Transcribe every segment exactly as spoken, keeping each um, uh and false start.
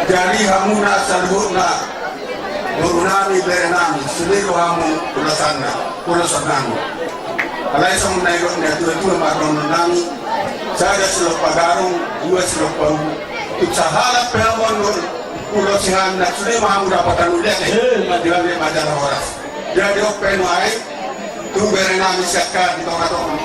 Jadi hamuna saluhutna, boru nami, bere nami, sude do hamu ulos nami, ulos nami. Alai songon na nidok ni natuatua ma dohonon nami, sada silompa garung, dua silompa ubu. Tung sahalak pe hamu annon ulosi hami, na sude ma hamu dapatan uliate, eh, ma di hami ma jala horas. Jadi on pe nuaeng tu bere nami sian tongatonga.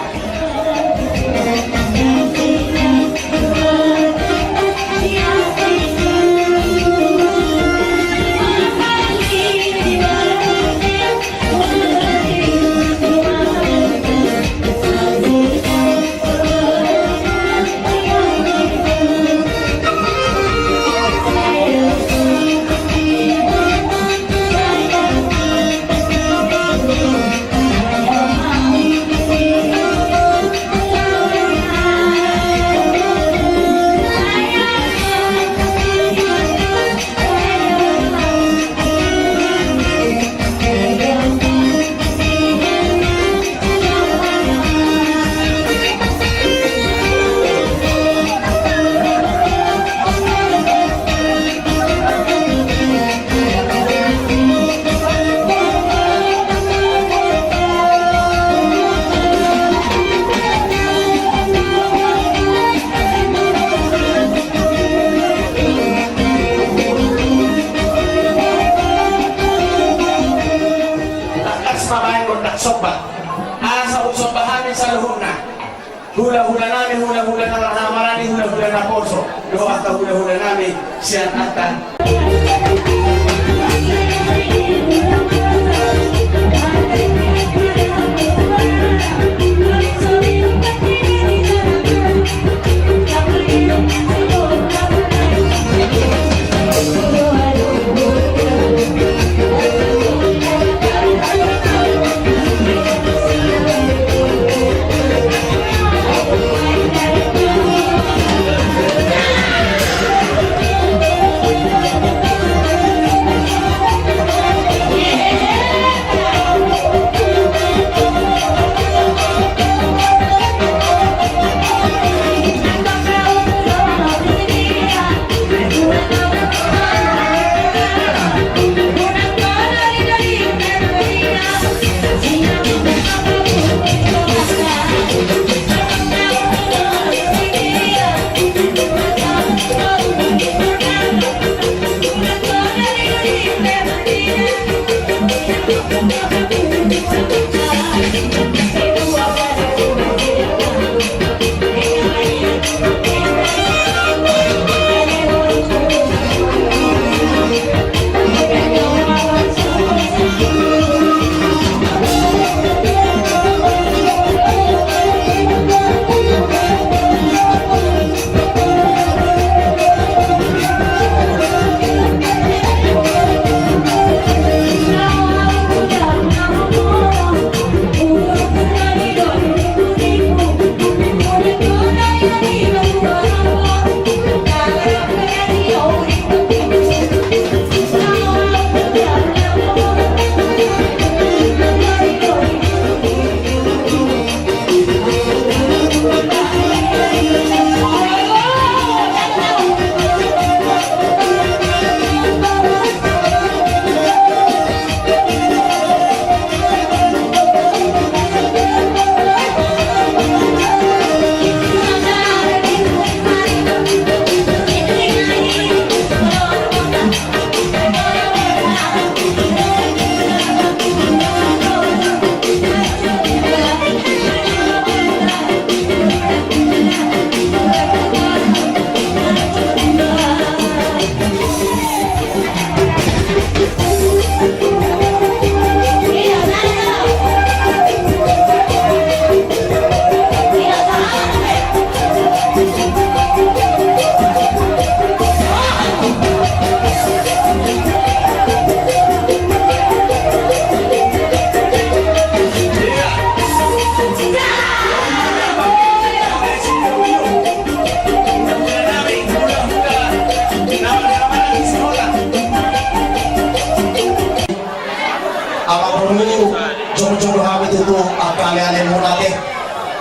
Tangkas ma baen gondang somba. Asa husomba hami saluhutna. Hulahula nami, hulahula na marhamarani, hulahula naposo. Dohot angka hulahula nami sian Ata. Amangboru, jongjong do hami tutu angka alealemuna te,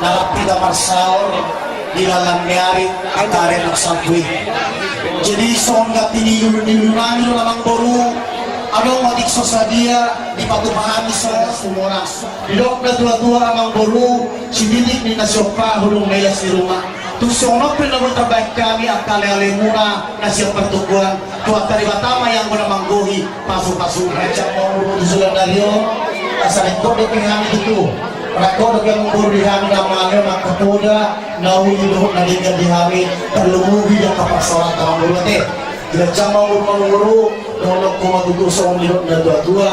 na rap hita marsaor. Di lalan ni ari, angka ari na salpu i. Jadi songon ganti ni ilu-, ni ilu nami do amangboru, adong otik so sadia dipatupa hami songon sumurang. Didok na tua-tua amangboru, sititik ni na siompa hulung na ias ni ruma. Tung songon on pe na boi tabaen hami angka ale-alemuna na sian partubuan. Tuhanta Debata ma i anggo na manggohi pasu-pasu. Raja ma umur tu sulan na rio. Asa rengkot dope hami tutu. Rengkot dope amangboru di hami na mangaleon angka poda na uli dohot na denggan di hami. Tarlumobi di angka parsaoranta amangboru ate. Di raja ma umur amangboru. Dohononku ma tutu songon nidok na tua-tua.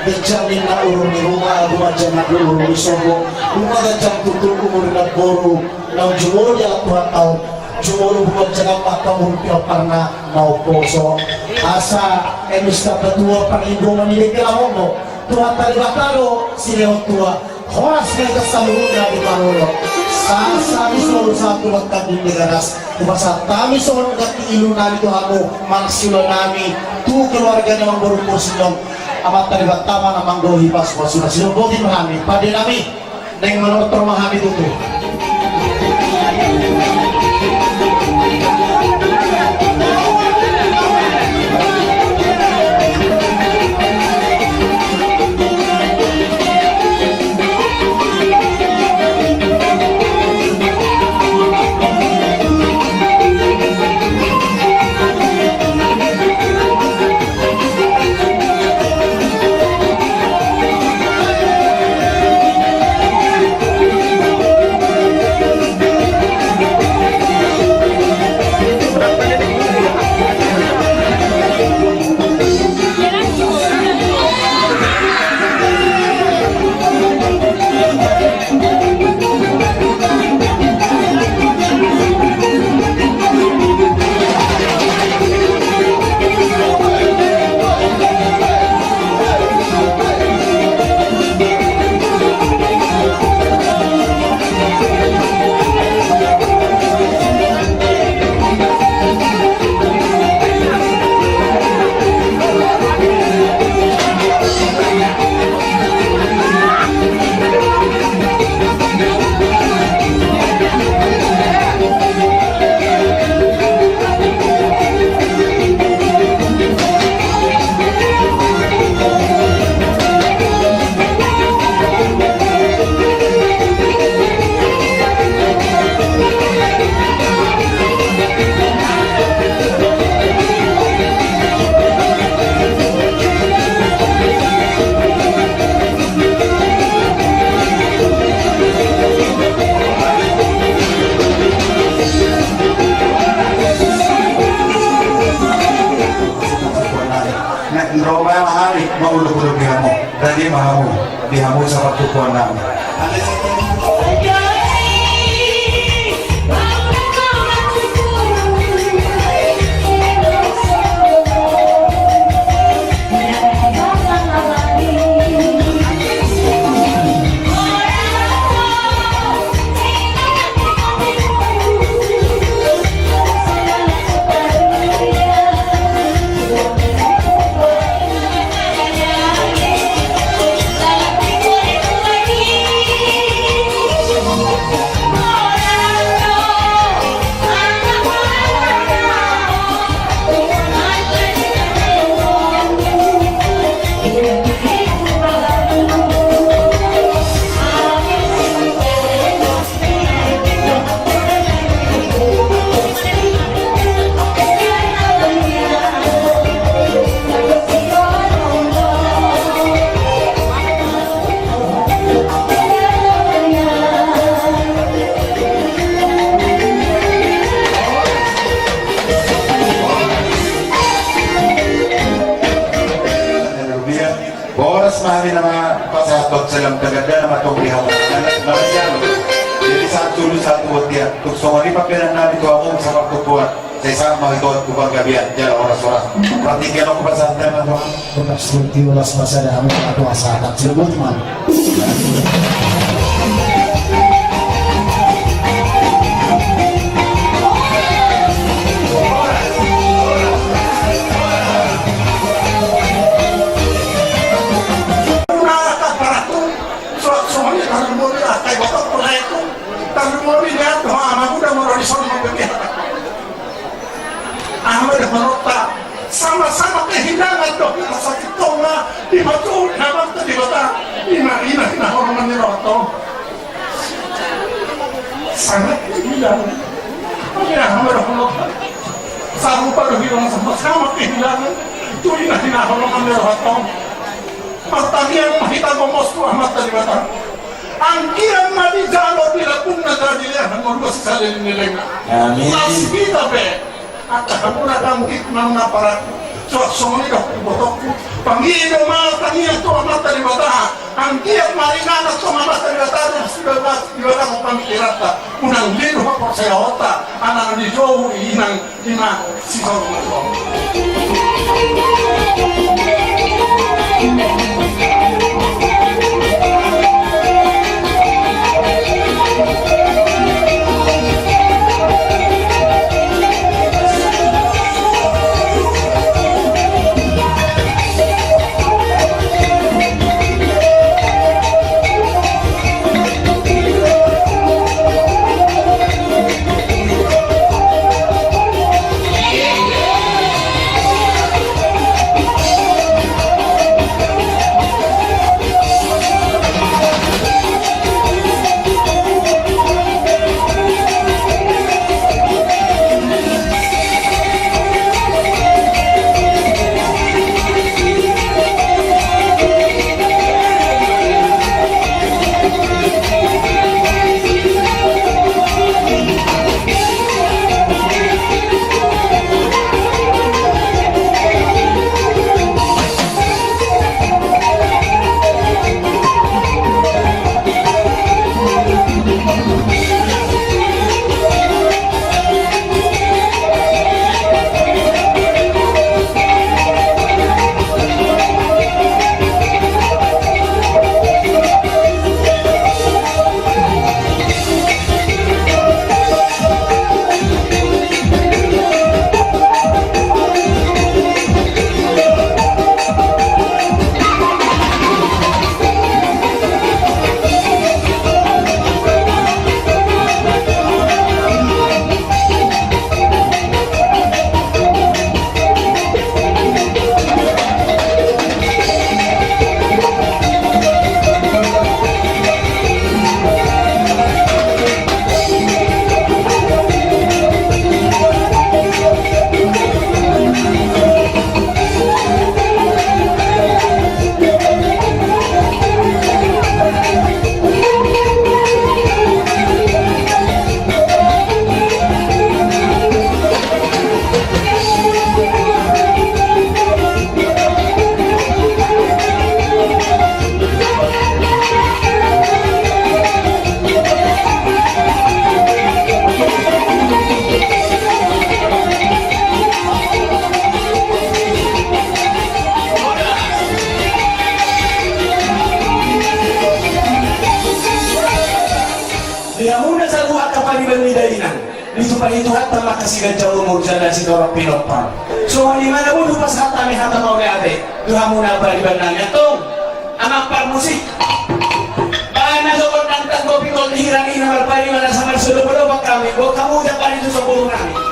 Ganjang ninna urup ni ruma, agu ganjang nang urup ni sopo. Ruma ganjang tutu umur ni namboru. Naung jumolo di angka Tuhanta on, jumolo bulan jangkon ma angka umur pinomparna na umposo. Asa eme sitamba tua parlinggoman ni dengke na hono. Tuhanta Debata do silehon tua. Horas ma hita saluhutna di parolo. Sasa di solu satu makan di negaras. Hupasahat hami songon ganti ilu nami tu hamu, manang siula nami tu keluarga ni amangboru Porsindong. Amanta Debata ma na manggohi pasu-pasuna. Sidok boti ma hami, pande nami. Naeng manortor ma hami tutu. Nah, ro ma hami mangudut-udut di hamu. Tadi ma hamu, di hamu sapartumpuan nami. Boras ma hami na pasahathon salam tagandana ma tong di hamu. Jadi satu dulu satu buat dia. Tuk songon i pambahenan nami tu hamu sapartumpuan. Sai sahat ma hita tu panggabean jala horas-horas. Partingkian on hupasahat ma tu hamu. Tetap seperti ulas pasada hamu atau asa tak sebut man. Aha ma dohononta? Sama-sama kehilangan do hita sakintonga, dipatou ni Amanta Debata, ina, ina, hinaholongan ni rohanta on. Sangat kehilangan. Aha ma dohononta? Sarupa do hita on sama-sama kehilangan tu ina, hinaholongan ni rohanta on. Martangiang ma hita gomos tu Amanta Debata. Anggiat ma dijalo di lambungna jala dilehon ma salelenglelengna. Amin. Las hita pe. Angka hamuna anggi na muna parangku, suang songon i dohot ibotongku. Pangido ma tangiang tu Amanta Debata. Anggiat ma ringanan tu Amanta Debata, di bagasan pangkilanta. Unang lilu haporseaonta, ala na dijou inang, inang sisau. Di hamuna saluhut angka pariban ni dainang, ditupa ni Tuhanta ma angka siganjang umur jala sitorop pinompar. Songon i ma na boi hupasahat hami hata mauliate tu hamuna pariban nami, antong. Amang parmusik. Baen ma jo gondang tanggo pikol di hirang i na marpariban asa marsiolopan hami. Boan hamu jala pari tu son boru nami.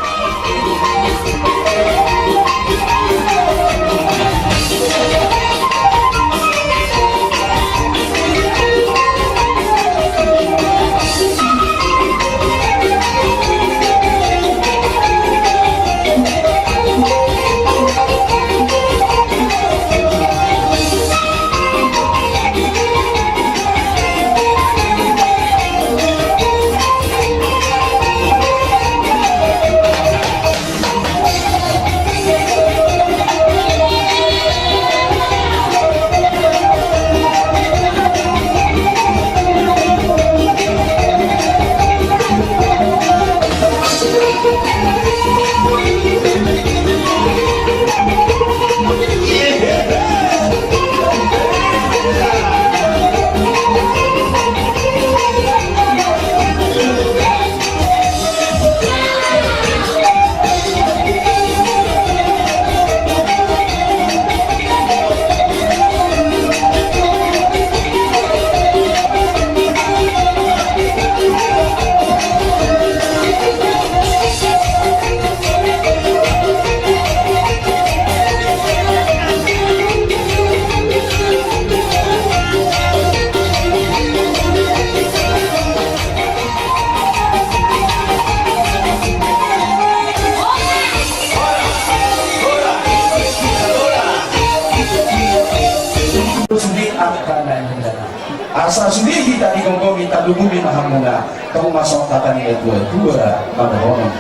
Sasude hita digomgomi, talugumi ma hamuna. Tong ma songon hata ni natuatua na dohonon: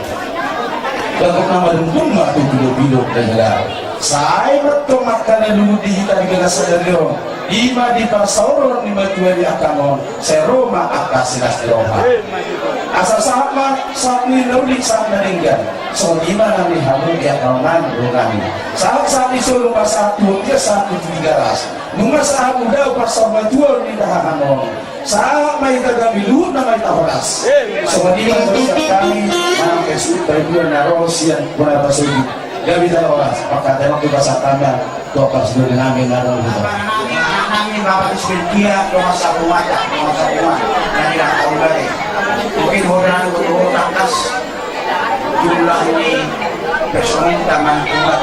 Dapot na madungdung ma tu pilopilo na jagar. Sai ma tong angka na lungun di hita di ganup sadari on, i ma di parsaoran ni matua ni angka on, sai ro ma angka silas ni roha. Asa sahat ma sahat ni na uli, sahat na denggan. Songon i ma nang di hamu di angka dongan, dongan. Sahat, sahat ni solu ma sahat tu bontean, sahat tu Tigaras. Nunga sahat muse parsaoran matua on di dahahan on. Sahat ma hita gabe luhut, nunga ma hita horas. Songon i ma songon sian hami, manang pe suhut, baen dua na ro sian bona pasogit. Gabe hita horas, mangkatai ma tu pasahat hami tu parsidonian nami na ro hita. Nami Bapak Ismentia, dongan sabuhata, dongan sabuhata. Nami na tahu dari. Mungkin holan, holan tangkas. Jumlah ni personil taman kuat.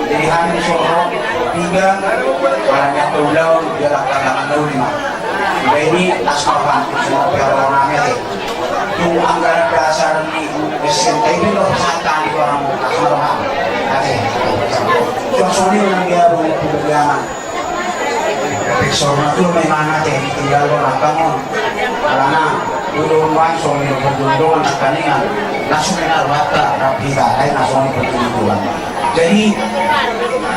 Jadi hami soro tiga, barang yang tahu lawan, dia lah tangan tahu lima. Jadi ini asal semua piala nami. Tung anggaran dasar ni S M T itu loh, satan itu orang asal. Oke. Personil yang dia punya keberagaman. Profesor na tu memang ate, tinggal orang bangun. Alana, dulu rumah suami berdondong, anak kaningan. Langsung kena rata, rapi dah, lain langsung berdondong. Jadi,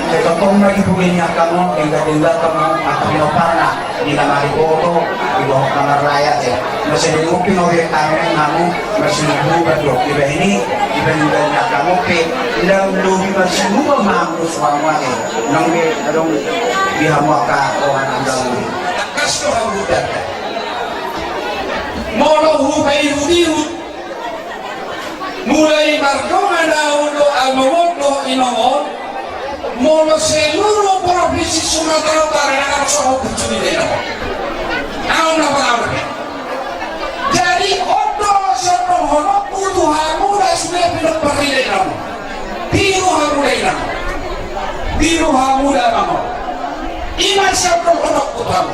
ketemu lagi begini kamu, tinggal-tinggal kamu, akan dioparna. Di nama di foto, di bawah kamar layar ya. Masih di kopi, mau dia tanya kamu, masih di rumah, di bawah ini, di bawah ini, kamu, oke. Dalam lobi masih rumah, mampus, suami, ya. Nang di, adong di hamu angka roha nang dalam. Tangkas do hamu data. Molo hupaihut-ihut. Mulai mardongan ahu dohot among on dohot inong on. Molo seluruh provinsi Sumatera Utara, nunga ro songon puncu ni dainang on. Ahu na pertama. Jadi on do sian dohononku tu hamu na sude pinompar ni dainang on. Tiru hamu dainang on. Tiru hamu damang on. I ma sian dohononku tu hamu.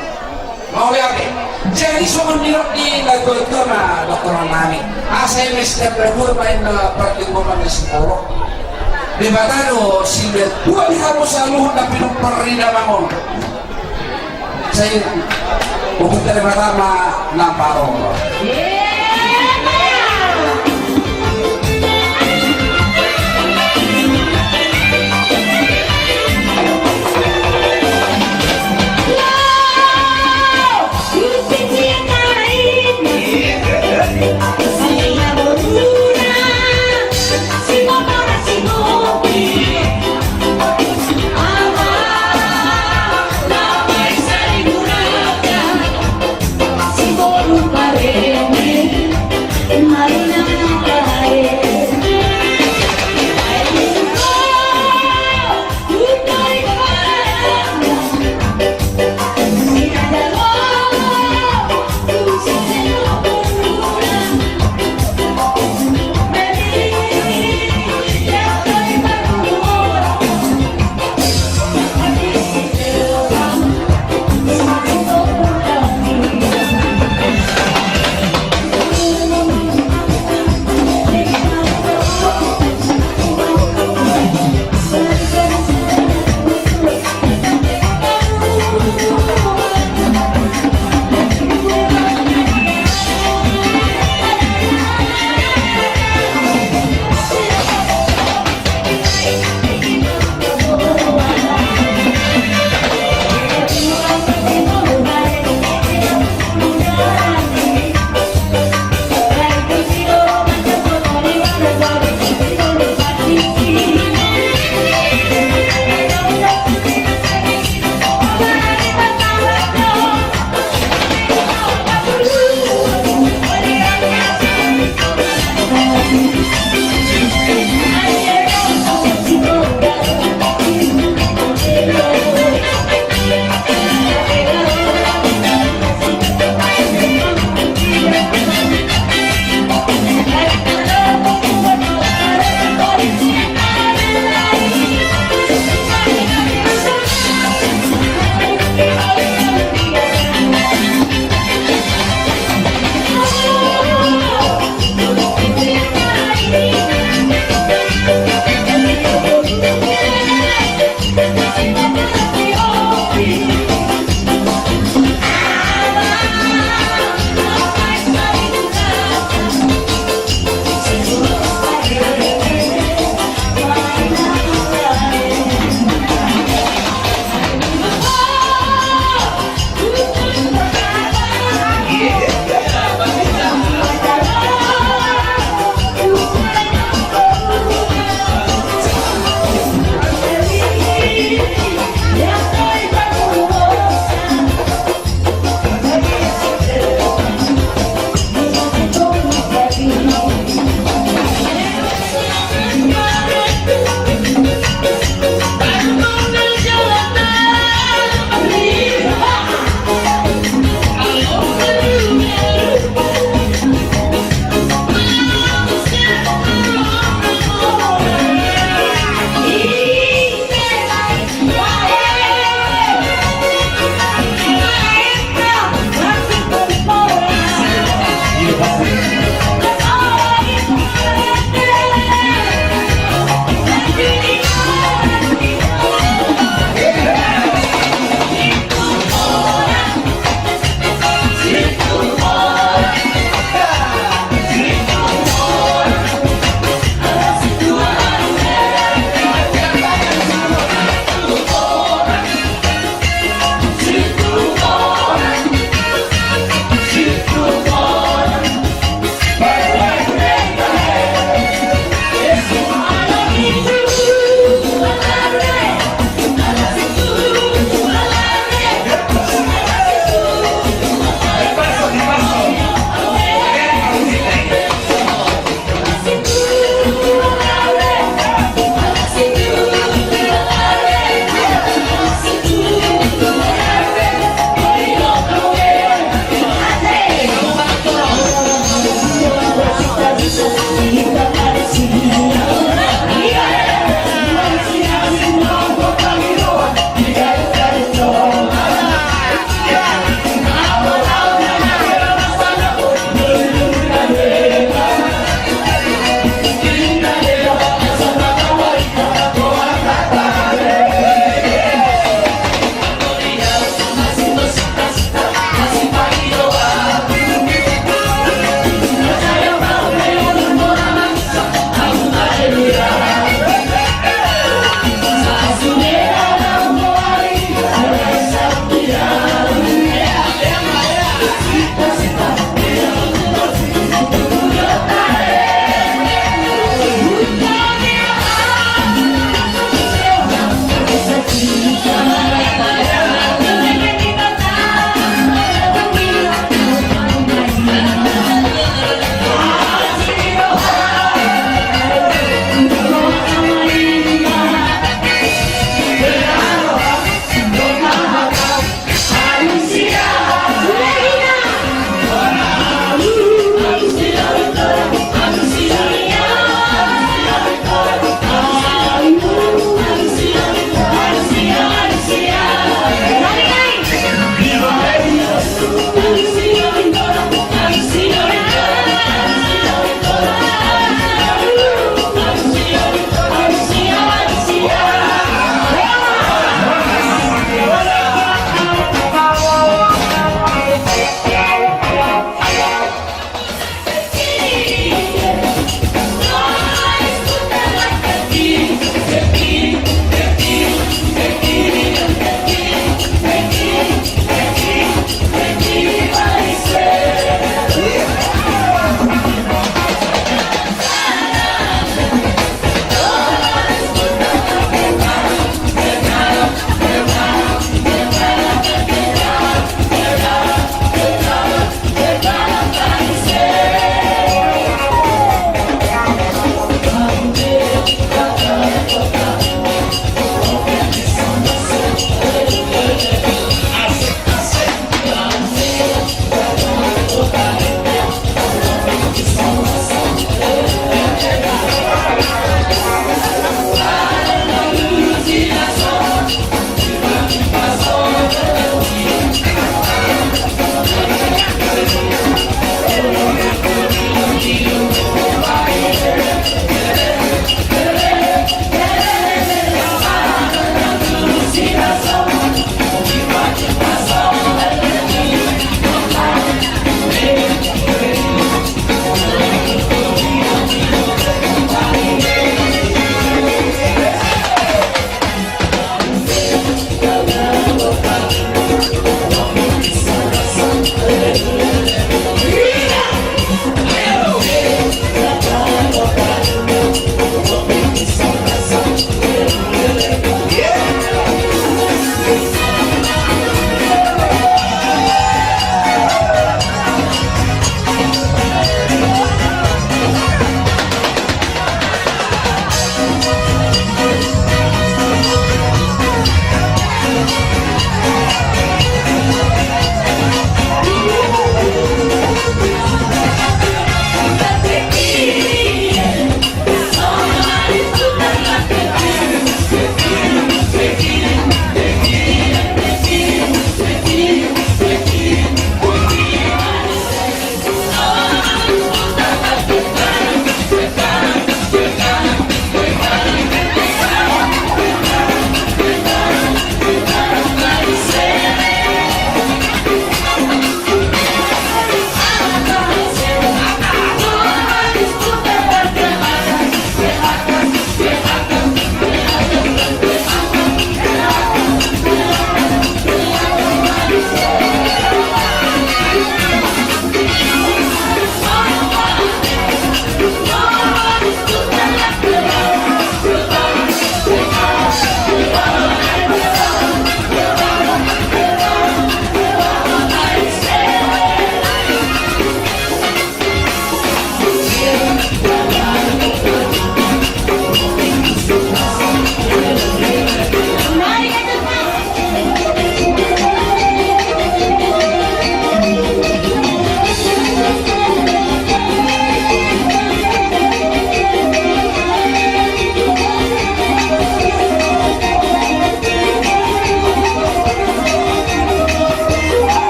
Mau ya, oke. Jadi songon nidok ni natuatua ma dohonon nami. Asa i ma setiap na dua main na partinggongan ni sipolok. Debata do sian dua di hamu saluhut na pinompar ni damang on. Sai huhut Debata ma na paro.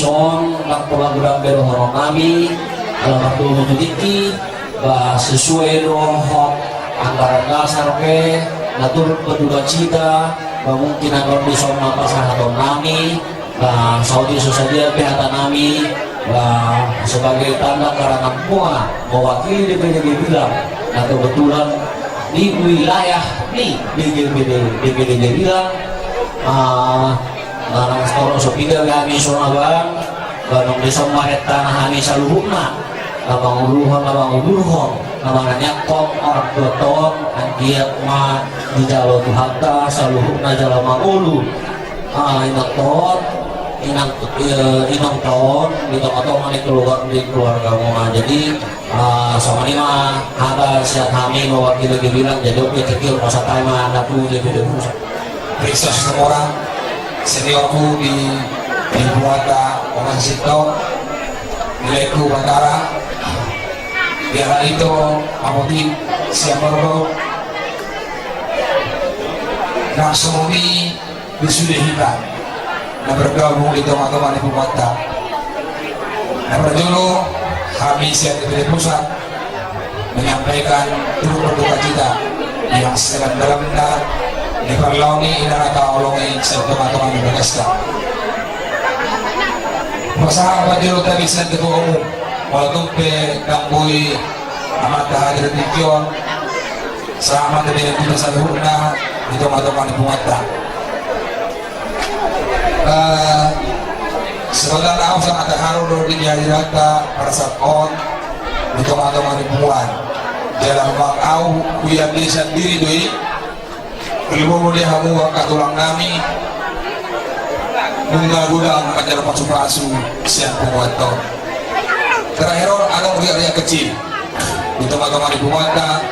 Dison, nang pola godang be dohonon nami, ala mardomu tu tingki, ba sesuai dohot anggaran dasar pe, na turut berduka cita, ba mungkin anggo dison ma pasahaton nami, ba saotik so sadia pe hata nami, ba sebagai tanda karangan mua, mewakili D P D Gebilang, na kebetulan di wilayah ni D P D, D P D Gebilang, ah, Manang sitoro so piga be hami so abang, ba nunga dison marentana hami saluhutna, na manguluhon, na mangudurhon, na manganiakhon orang tua on, anggiat ma dijalo Tuhanta saluhutna jala mangolu. Ah, inang on, inang, eh, inong on, di tonga-tonga ni keluarga, di keluargamuna. Jadi, Ah, songon i ma hata sian hami mewakili Gebilang, jadi oke, thank you, masa time ma na tu jadi dulu. Kristus semua seniorku di, di Buata, orang situ, nilaiku Batara, biar itu, Amodi, siapa lo? Langsung di di sude hita na bergabung di tonga-tonga ni punguanta. Na parjolo, hami sian D P D Pusat menyampaikan turut berduka cita yang sedalam-dalamna di parlaon ni na taoloi sian tonga-tonga ni bagasta. Pasahat parjolo tadi sian ketua umum, walaupun pe tambui amanta hadir di tingki on, selamat dari kita saluhutna di tonga-tonga ni punguanta. Eh, sebenarna au sangat terharu do di hadiranta pada saat on di tonga-tonga ni punguan. Jala memang au, huiakini sandiri do i, keluarga dia hamu angka tulang nami, nunga godang manjalo pasu-pasu sian punguanta on. Terakhir on adong riak-riak kecil di tonga-tonga ni punguanta,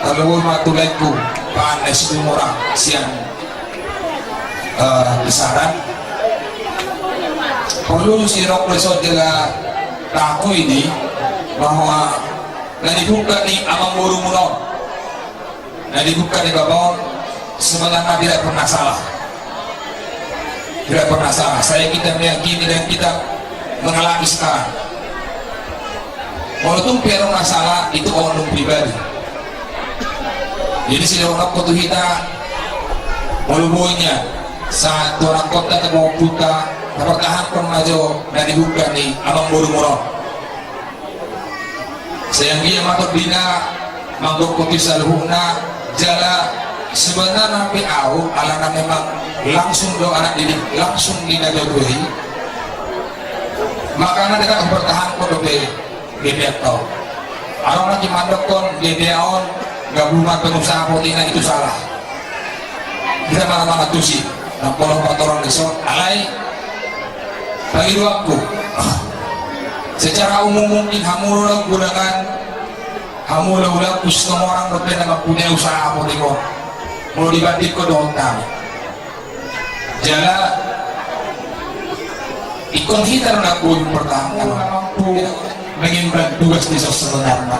tarlumobi ma tu laengku, Pak Anes Tumorang sian eh, Pisaran. Porlu sidok do dison jala taakui di bahwa na dibuka ni amangborumuna on, na dibuka ni bapa on, sebenarnya tidak pernah salah. Tidak pernah salah. Saya, kita meyakini dan kita mengalami sekarang. Molo tung pe adong na sala, itu oknum pribadi. Jadi, sidohononku tu hita, molo boi nian, sahat tu anakkonta, tu pahompunta, tapartahankon ma jo na dibuka ni amangborumuna on. Sai anggiat ma tondina, manggokhon tu saluhutna, jala sebenarna pe au, alana memang langsung do anak didik, langsung di na jago i. Makana ndang hupartahankon dope G B A on. Adong na mandokkon G B A on gabungan pengusaha, potina itu salah. Hita manang mangantusi, nang pola patorang dison, alai pangidoanku. Secara umum mungkin hamu do na godangan, hamu do, ulaon, khususna orang dope na mampunyai usaha apotik on. Molo dibandingkon dohot hami. Jala ingkon hita do na boi mempertahankan, mampu mengemban tugas dison sebenarna.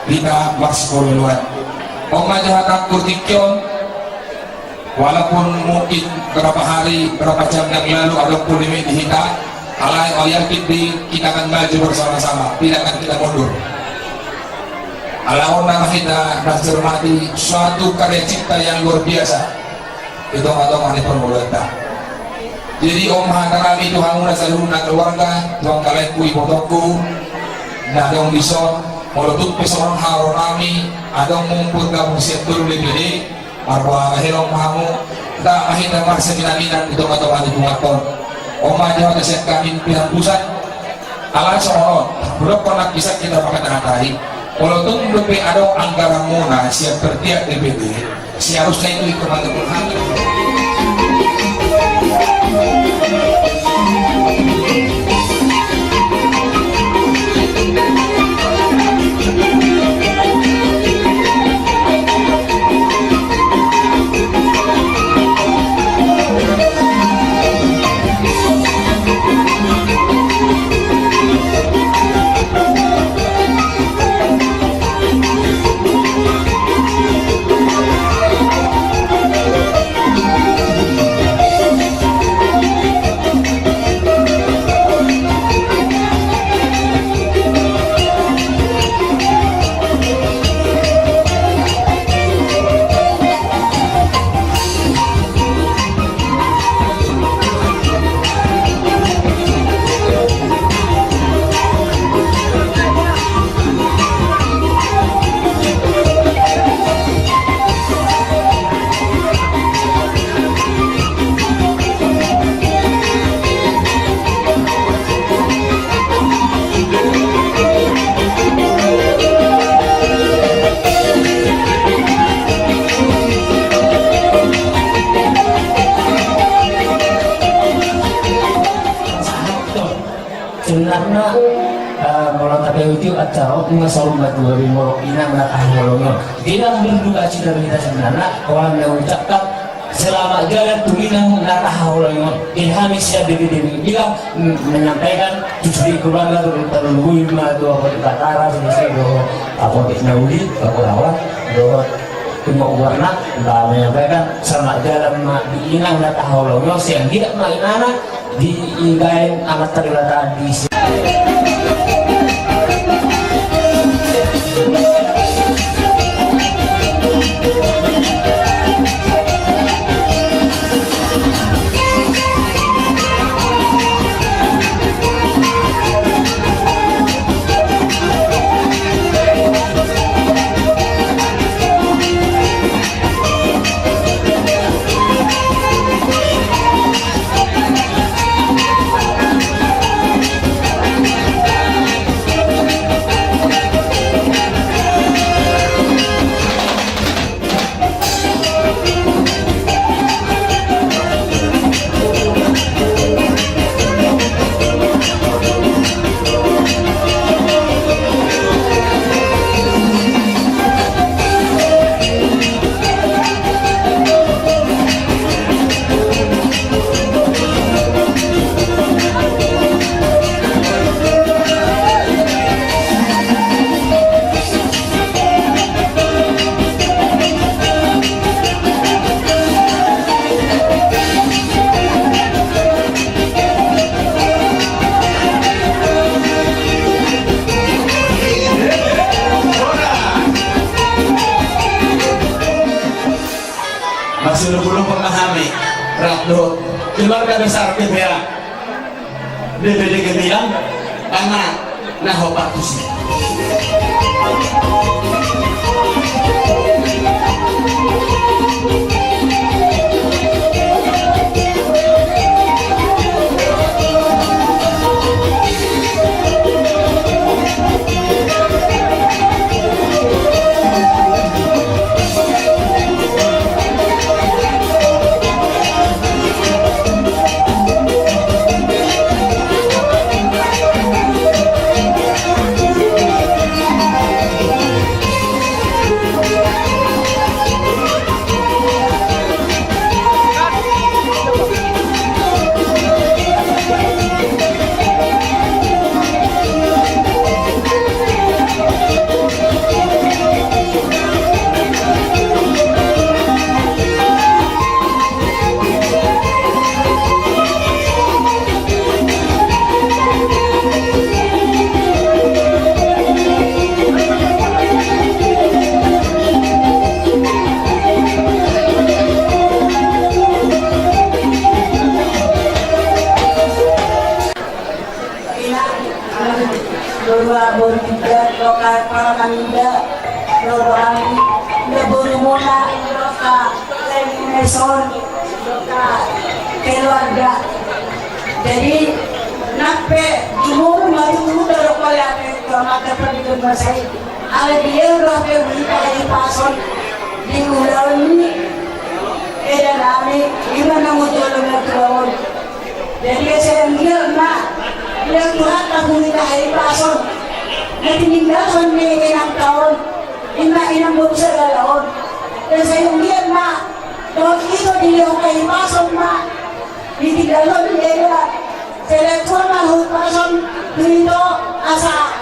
Hita marsikoloan. On ma jo hatangku tingki on, walaupun mungkin berapa hari, berapa jam yang lalu ada polemik di hita, alai au yakin di, kita akan maju bersama-sama, tidak akan kita mundur. Ala on nama hita mencermati suatu karya cipta yang luar biasa. Di tonga-tonga ni parngoluanta. Jadi, on ma hata nami tu hamuna saluhutna keluarga, tu angka laengku, ibotongku na adong dison, molo tung pe songon hata nami, adong mumpur gabung sian tolu D P D, marboa hahelo ma hamu, ndang ma hita marsiminaminan di tonga-tonga ni punguanta on. On ma jo hata sian hami pihak pusat, Ala songon on, molo nangkin sahat hita mangkatai, molo tung dope adong anggaranmuna sian partingkian D P D, seharusnya itu ikut mangkatai. Sebenarna, eh, molo tapaihut-ihut acara on, nunga saur matua be molo inang na tahaholongi on. Bilang berduka cita do hita sebenarna, holan na ucapkan selamat jalan tu inang na tahaholongi on. Di hami sian D P D bilang, mm, menyampaikan, tusuk di keluarga tu, terlebih ma tu Apotik Batara, selesai do Apotik Nauli, Pakurawat, do Tunggu Warna, ba menyampaikan selamat jalan ma di inang na tahaholongi on, sian dia ma inana, di ibaen Amanta Debata di si- Masih belum pernah hami, rap dohot keluarga besar P P A. D P D Gemilang, karena na hombar tusi. Ina, dua boru tiga, dohot paman ida, dohot ami, ina boru muna, dohot Leni Meson, dohot keluarga. Jadi, nang pe jumolo ma tutu dohot keluarga, tu Amanta Parbadia Masai. Alai dia do hape uli pake di pason di ulaon ni eda nami, ima na mujolo na tuaon. Jadi, sai anggiat ma dia Tuhan tahu ni tahe di pason na tininggalhon ni inang taon, ima inang boru sagala on. Dan sai anggiat ma dohot ito dilehon hahipason ma. Ditinggalhon ni eda, sai tua ma hahipason tu ito asa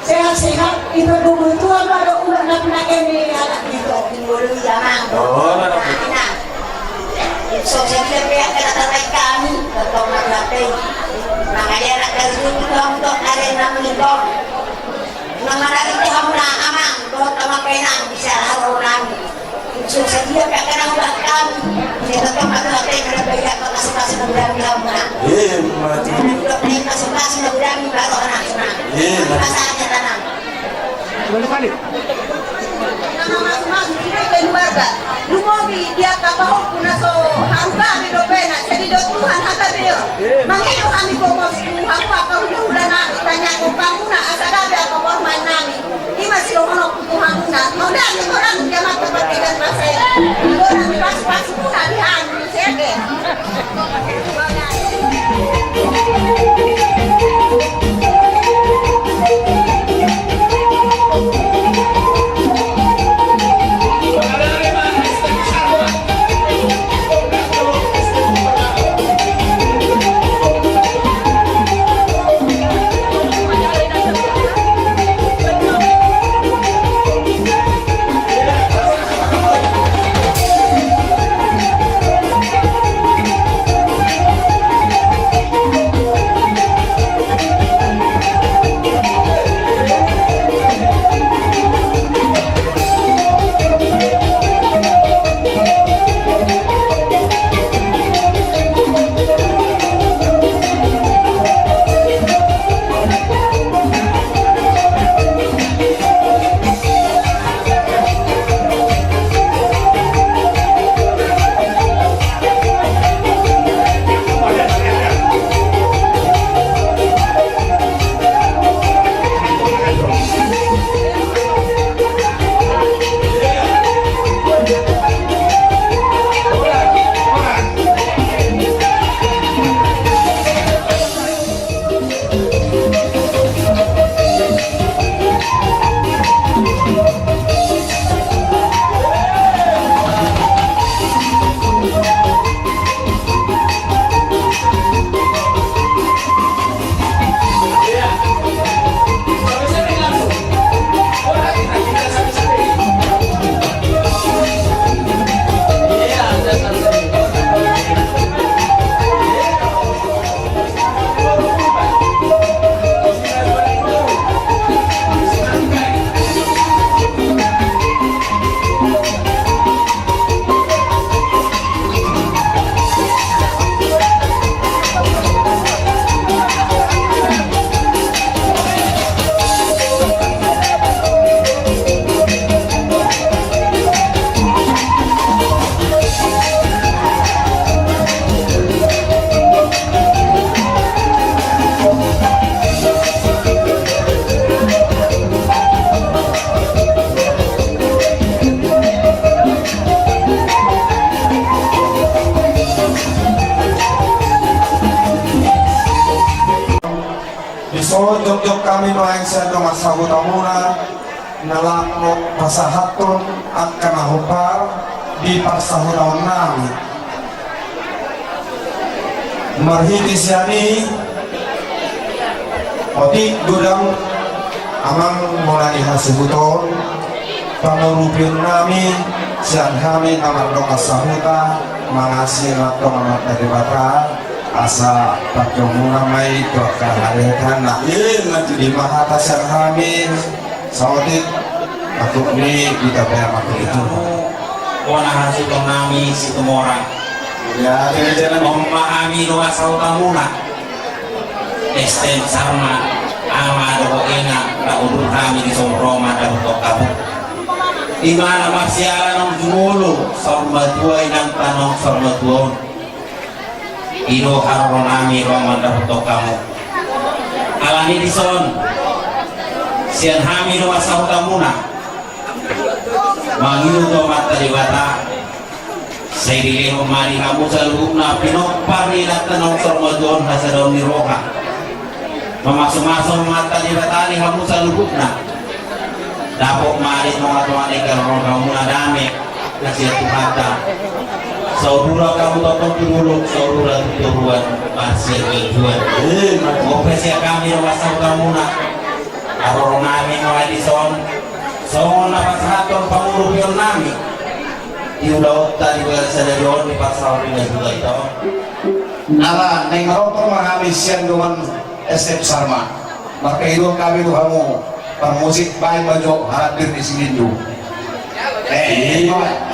sehat-sehat, ipardongan Tuhan ma do ulaon na pinangke ni anak ito. Ngolu i amang. Oh, na. So sadia pe angka na tarbaen hami, tongtong ma tu hami. Mangaliat angka na dulu tu hamu tong, ada na mangintong. Nang manari tu hamu na amang, dohot amang pe na bisa haro nami. So sadia pe angka na hubahen hami. Sai tongtong ma tu hami, na baen angka pasupasu na godang di hamu na. Eh, mati. Dohot angka pasupasu na godang di baru anak na. Eh, mati. Pasahat tanang. Nama masuk-masuk di keluarga. Lumobi dia kapahompu na so haruga be dope na. Jadi do Tuhan hata beliau. Mangido hami gomos tu hamu angka hula-hula nami, tanyahon hamu na asa gabe angka parumaen nami. Ima sidohononku tu hamuna. Mauliate ma di Amanta Parbadia Masai. Dohot pasu-pasu muna di hami. Sege. Jokjok hami nuaeng sian dongan sahutamuna na laho pasahathon angka na hombar di parsahutaonnami. Marhite sian i, otik godang amang muna ni hasuhuton, pangurupionnami sian hami na mardongan sahuta, mangasi ma tong Amanta Debata asa pangkeonmuna ma i tu angka hariatanna. Ima tutu, i ma hata sian hami. Saotik, aku ni kita bayar aku itu. Bona hasuhutonnami Situmorang. Ya, jalan-jalan. Oma, hami dongan sahutamuna. S T M Sarma, ama dohot ina, na udur hami di son ro mandapothon hamu. Di mana marsiala naung jumolo, saur matua inanta naung saur matua on. I do haroronami ro mandapothon hamu. Alani dison, sian hami dongan sahutamuna, mangido tu Amanta Debata, sai dilehon ma di hamu saluhutna pinompar ni inanta naung saur matua on hasadaon ni roha. Mamasumasu ma Amanta Debata di hamu saluhutna. Dapot ma di tongatonga ni hararoan hamuna dame na sian Tuhanta. Sauduran hamu tongtong tu dolok, sauduran tu toruan, marsiaduaduan. Ima tutu. Bope sian hami dongan sahutamuna, haroronami ma dison, songon na pasahathon pangurupionnami di ulaonta di bulan sadari on, di parsahut ni na dua ito. Ala naeng marompang ma hami sian dongan S T M Sarma. Marpangidoan hami tu hamu, parmusik, baen ma jo haratir di sinindu. Eh, ima.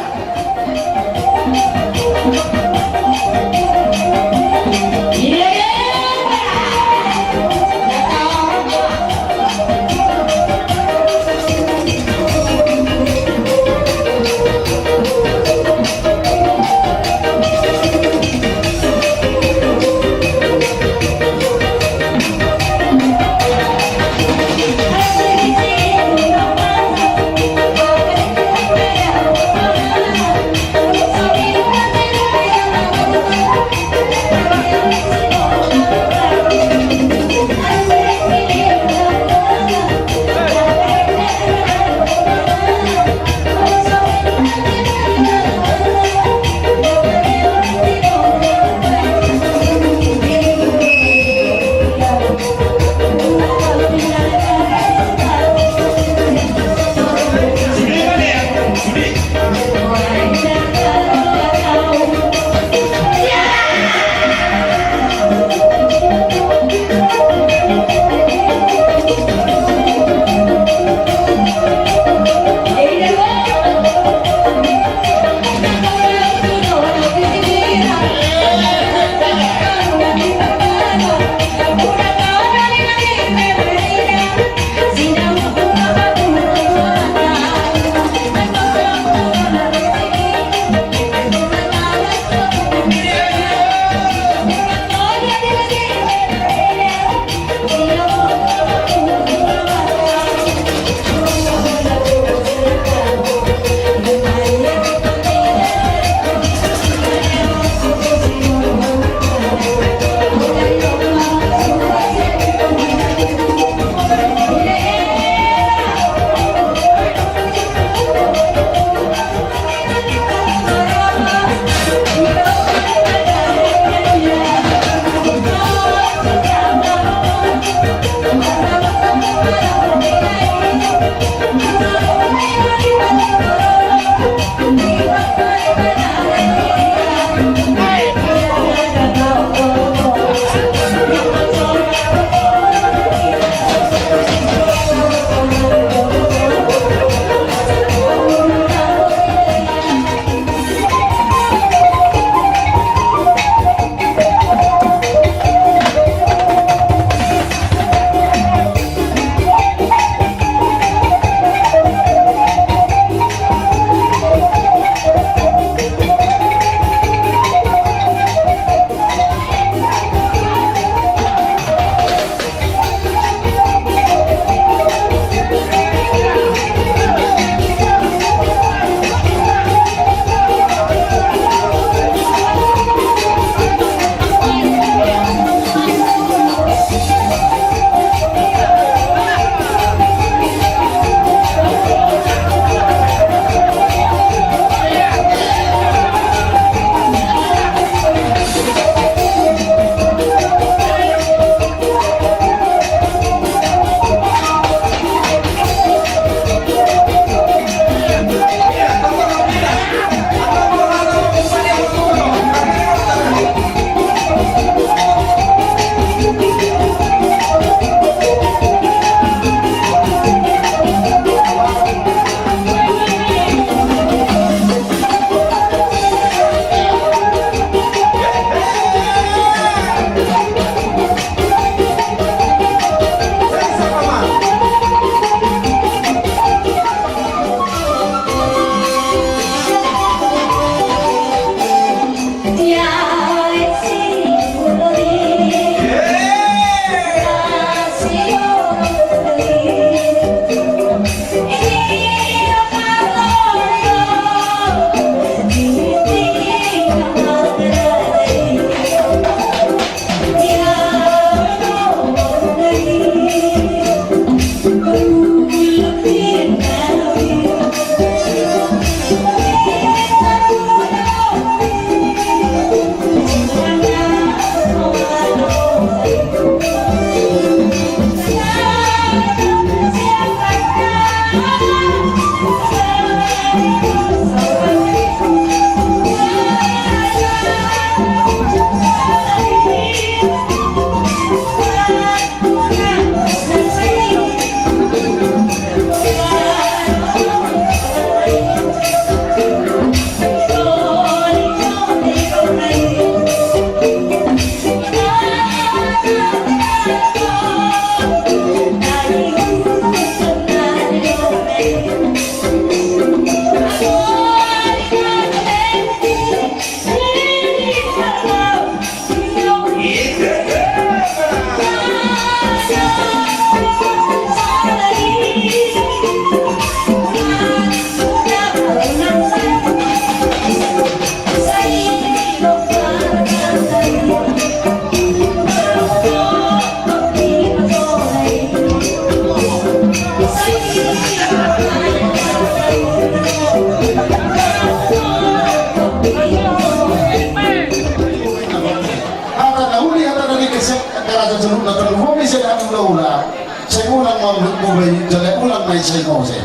Komi sai na hula-hula, sai unang ma muba i jala unang ma i sai mose.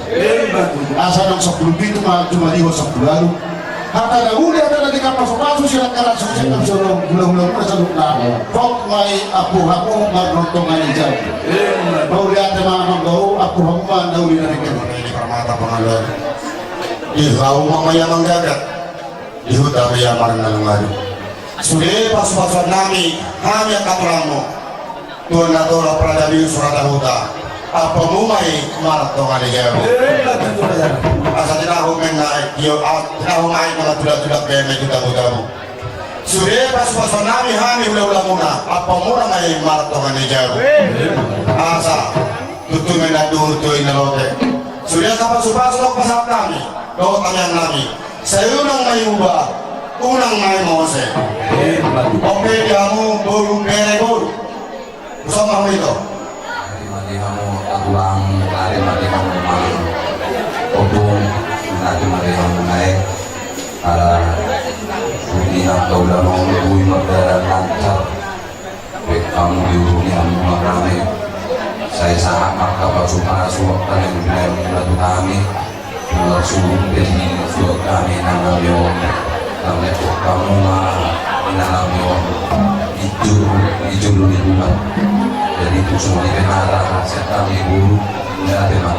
Asa adong sampulu pitu ma, cuma liho sampulu ualu. Hata na uli, hata na denggan, pasu-pasu, silang kalas, sai na hula-hula muna saluhutna. Pok ma i ampu hamu martonga ni jabu. Mauliate ma amang, bau, ampu hamu ma na uli na denggan. Parmata pangaluan. Di hau ma ia manggagat. Di huta ma ia marnalungaru. Sude pasu-pasuan nami, hami angka tulangmu. Tuan na torop Raja Bius Rata Huta. Ampumu ma i martonga ni jabu. Asa tinahu ma i na, tinahu ma i na tudak-tudak be ma i tu tabu-tabu. Sude pasu-pasuan nami, hami hula-hula muna. Ampumuna ma i martonga ni jabu. Asa tutu ma i na duhur tu i na lote. Sude angka pasu-pasu dohot pasahat nami dohot tangiang nami. Sai unang ma i muba, unang ma i mose. Ope di hamu boru, bere boru. Usa ma hamu ito. Ari ma di hamu angka tulang, ari ma di hamu amang, ompung, ari ma di hamu nai. Ala budi angka ulaon on, boi mardalan lancar. Baen hamu di ulu ni hamu ma nami. Sai sahat ma angka pasu-pasu, angka na niula-ula tu hami. Langsung pe di suat hami na nami on. Kami tu hamu ma na nami on. Di julu, di julu ni bulan. Jadi tu sumuni pe na ra, sai hami buru, nda pe ma.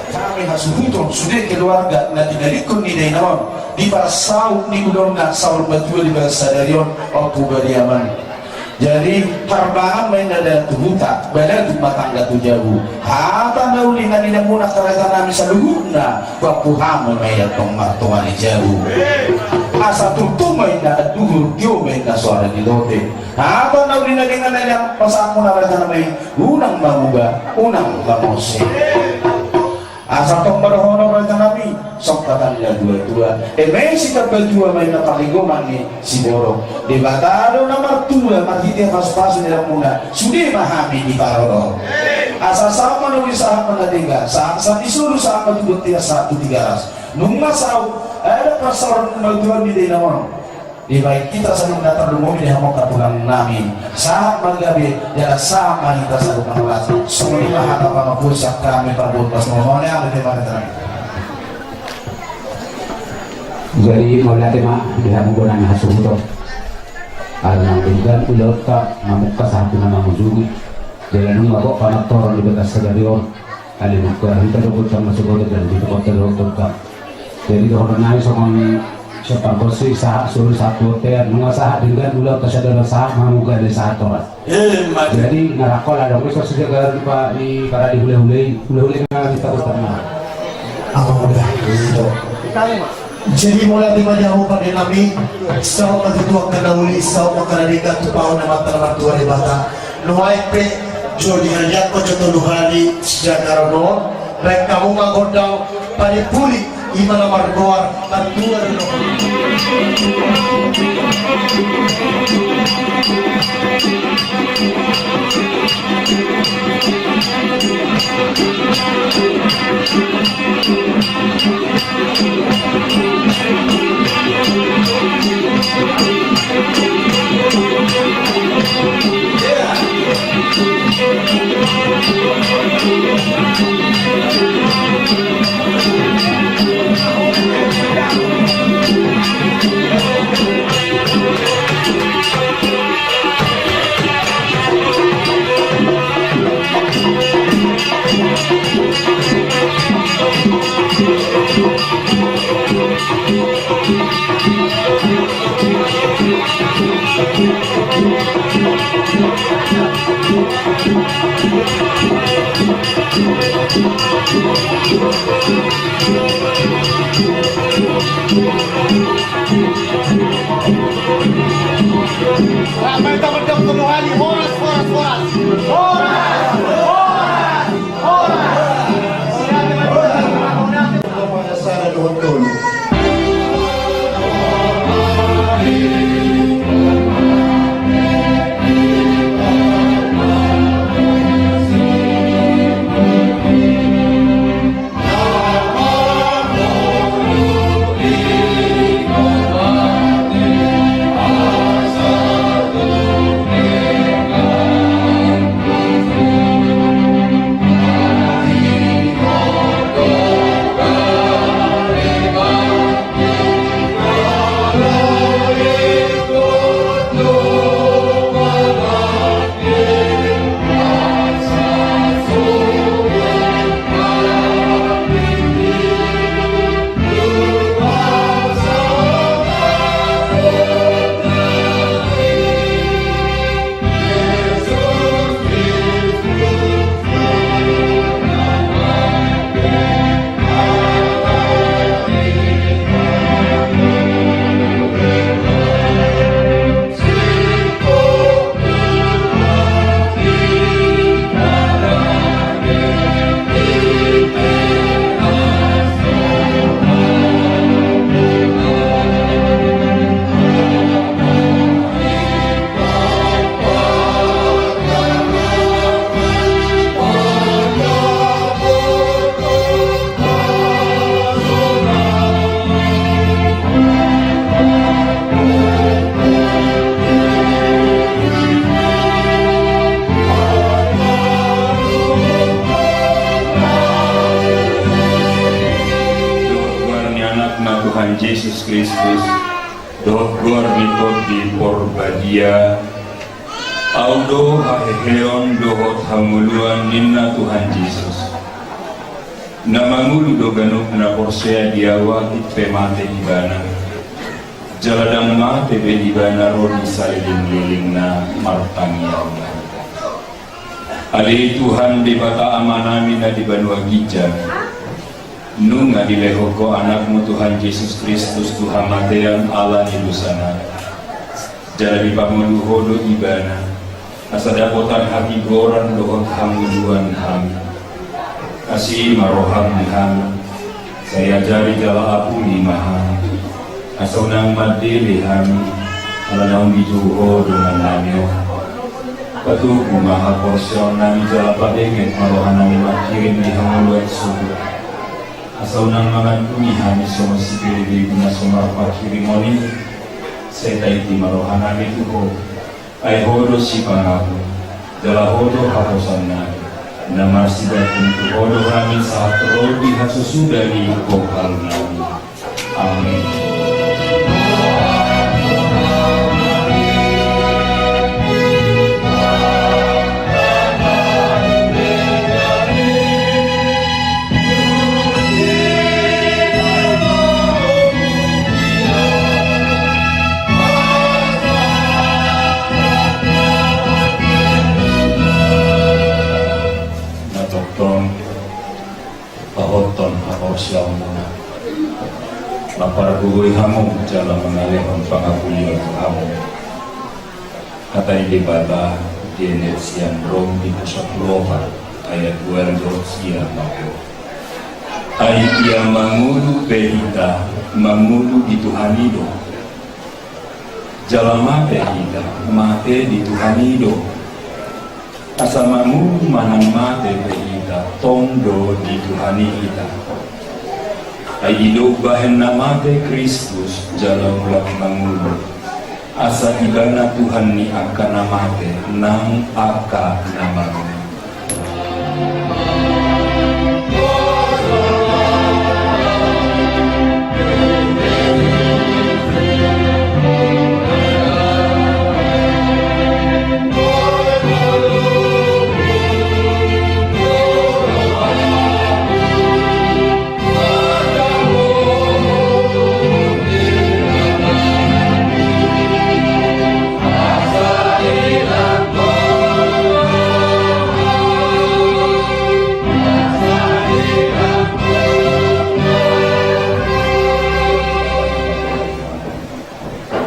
Hami hasuhuton sude keluarga na tinadingkon ni daina on. Di parsaut ni ulaonna saur matua di bagasan sadari on, Ompu Bariaman. Jadi, harbangan ma inna dalan tu huta, balatuk ma tangga tu jabu. Hata na uli na nidokmuna angka raja nami saluhutna, pangkuhami ma i antong martonga ni jabu. Asa tutu ma inna anduhur, tio ma inna soara ni lote. Hata na uli na denggan na nipasahatmuna raja nami, unang ma muba, unang ma mose. Asa tong ma dohonon raja nami, songon hata ni natuatua, eme sitambatua ma inna parlinggoman ni siborok. Debata do na martua marhite pasu-pasu ni dahumuna, sude ma hami diparorot. Asa sahat ma na uli, sahat ma na denggan, sahat, sahat ni solu, sahat ma tu bontean, sahat tu Tigaras. Nunga saut adat parsaoran ni dainang on. Dibaen hita saluhutna, tarlumobi di hamu angka tulang nami. Sahat ma gabe, jala sahat ma hita saluhutna horas. Songon i ma hata pangampuon sian hami parboru. Pas mau mau ni, ame tema kata nami. Jadi mauliate ma di hamu bona ni hasuhuton. Ala naung denggan ulaonta, mamungka sahat tu na mangujungi. Jala nunga gok panantoron di bagasan sadari on. Alai mungka hita do gok tama sogot dan hita gok tama sogot. Jadi dohonon nai songon sian pargonsi, sahat solu sahat tu bontean, nunga sahat denggan ulaonta sadari on, sahat ma hamu gabe, sahat horas. Jadi na rangkol adong i so sijagalan pa di paradi hulahula i, hulahula i na hita gok tama. Apa udah? Jadi mauliate ma di hamu pande nami, saut ma tutu angka na uli, saut ma angka na denggan tu pahuna ni Amanta na martua Debata. Nuaeng pe jolo dihadirhon jo tolu hali sijagalan on, baen hamu ma gondang panimpuli, i ma na margoar Pantua Dolok. Horas, horas, horas. Horas, horas, horas. Jesus Kristus, dohot goar ni Tondi Porbadia. Ahu do haheheon dohot hangoluan, ninna Tuhan Jesus. Na mangolu do ganup na porsea di Ahu, atik pe mate ibana. Jala ndang mate be ibana ro di salelenglelengna martangiang. Ale Tuhan Debata Amanami na di banua ginjang, nunga dilehon Ho Anakmu Tuhan Jesus Kristus tu hamatean ala ni dosanami. Jala dipangolu Ho do ibana, asa dapotan hatigoran dohot hangoluan hami. Asi ma roham di hami, sai ajari jala apuli ma hami, asa unang mandele hami, ala naung dijou Ho dongannami on. Patogu ma haporseaonnami jala pabenget ma rohanami mangkirim di hangoluan surgo. Asa unang mangantungi hami songon sipelebegu na so marpangkirimon i, sai taiti ma rohanami tu Ho. Ai Ho do sipangapul, jala Ho do haposanami, na marsigantung tu Ho do hami sahat ro di hasusuda ni bongkalnami. Amen. Na tongtong pahothon haporseaonmuna, mampargogoi hamu jala mangalehon pangapulion tu hamu. Hata ni Debata dienet sian Rom di pusat lopa ayat dua dohot sia mangko. Ai ia mangolu pe hita, mangolu di Tuhan i do. Jala mate hita, mate di Tuhan i do. Asa mangolu manang mate pe hita, tong do di Tuhan i hita. Ai i do umbahen na mate Kristus jala mulak mangolu. Asa ibana Tuhan ni angka na mate nang angka na mangolu.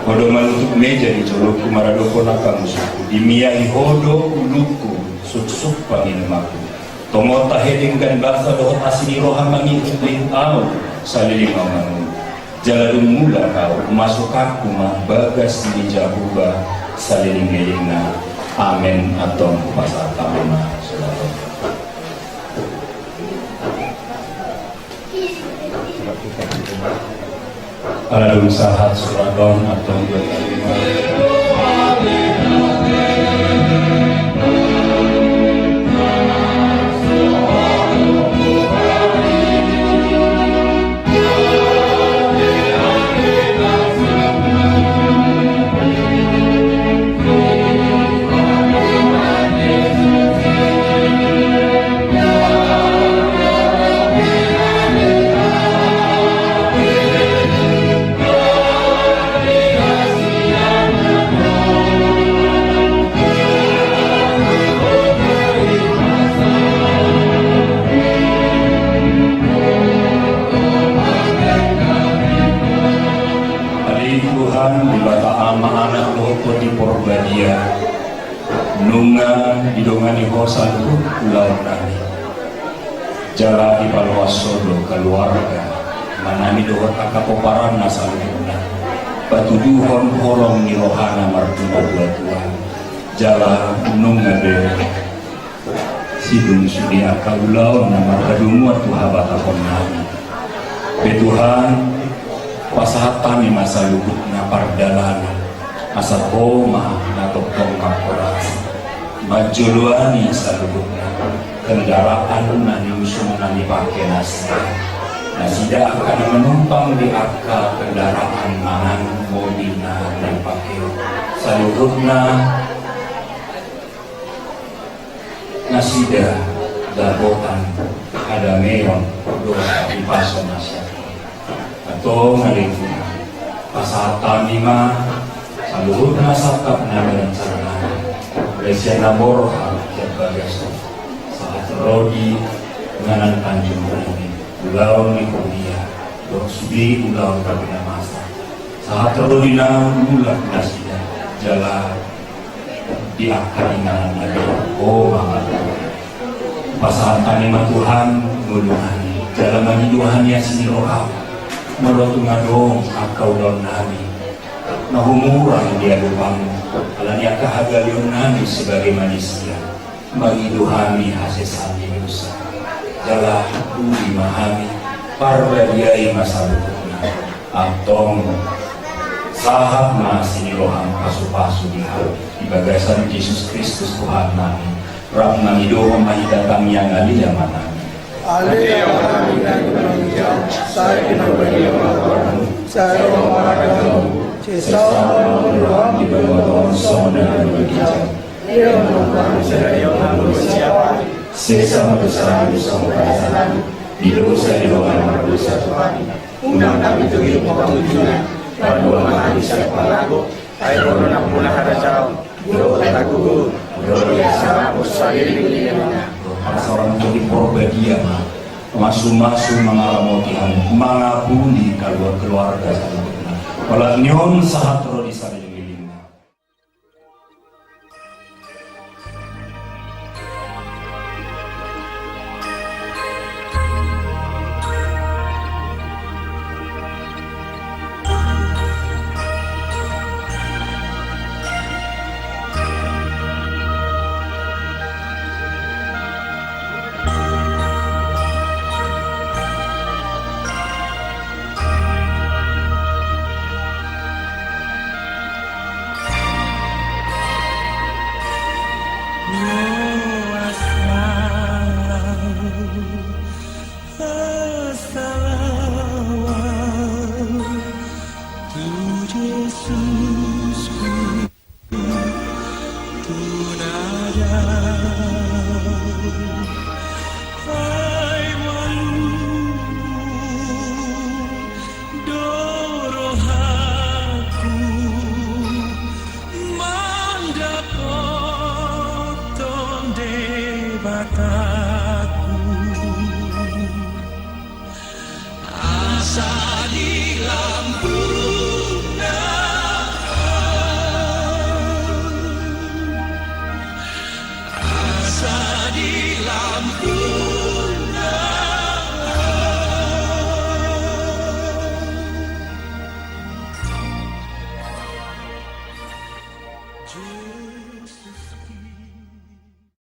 Ho do manutup meja di jolongku maradophon angka musungku, dimiahi Ho do ulungku, suksuk panginumanku. Tongon tahe denggan basa dohot asi ni roha mangihut-ihut ahu saleleng ahu mangolu. Jala dung mulak ahu, masukangku ma bagas ni Jahowa saleleng-lelengna. Amen. Antong hupasahat hamu ma. Shalom. Ala dung sahat surat on, antong dua kali. Ale Tuhan, Debata Ama, Anak dohot Tondi Porbadia, nunga didongani Ho saluhut ulaonnami. Jala dipaloas Ho do kaluarga, amanami dohot angka pomparanna saluhutna, patuduhon holong ni rohana martua-tua. Jala nunga be sidung sude angka ulaon na marhadomuan tu habatahonnami. Be Tuhan, pasahat hami ma saluhutna pardalanan, asa Ho ma na tongtong mangkorasi, manjoloani saluhutna kendaraan na niusung na nipake nasida. Nasida angka na manumpang di angka kendaraan manang mobil na dipake, saluhutna nasida dapotan hadameon dohot hahipason na sian Ho. Antong ale, pasahat hami ma saluhutna sangkap na nirencana, baen sian na borhat sian bagas Ho, sahat ro di inganan Tanjung Priok, ulaon ni huria dohot sude ulaon gabe na masa, sahat ro di na mulak nasida jala di angka inganan na dua Ho ma. Pasahat hami ma Tuhan ngolu nami, jala mangido hami asi ni roham, molo tung adong angka ulaon nami na humurang di adopanmu ala ni angka hagaleon nami sebagai manisia. Mangido hami hasesaan ni dosa, jala uli ma hami, parbadiai ma saluhutna. Antong sahat ma asi ni roham pasupasu di hami di bagasan Jesus Kristus Tuhan nami, rap mangidohon ma hita tangiang Ale Ama nami. Ale Ama nami na di banua, sai pinarbadia ma goarmu, sai ro ma harajaonmu, sai saut ma roham di banua tonga on songon na di banua ginjang. Sesa ma dosa nami songon na sesa di dosa ni dongan na mardosa tu hami. Unang hami togihon tu pangunjunan, palua ma hami sian pangago, ai ro do nampuna harajaon dohot hagogoon dohot hasangapon saleleng ni lelengna. Parsaoran Tondi Porbadia ma masumasu mangaramoti hami, mangapuli kaluar keluarga saluhutna. Holan ni on sahat ro di saleleng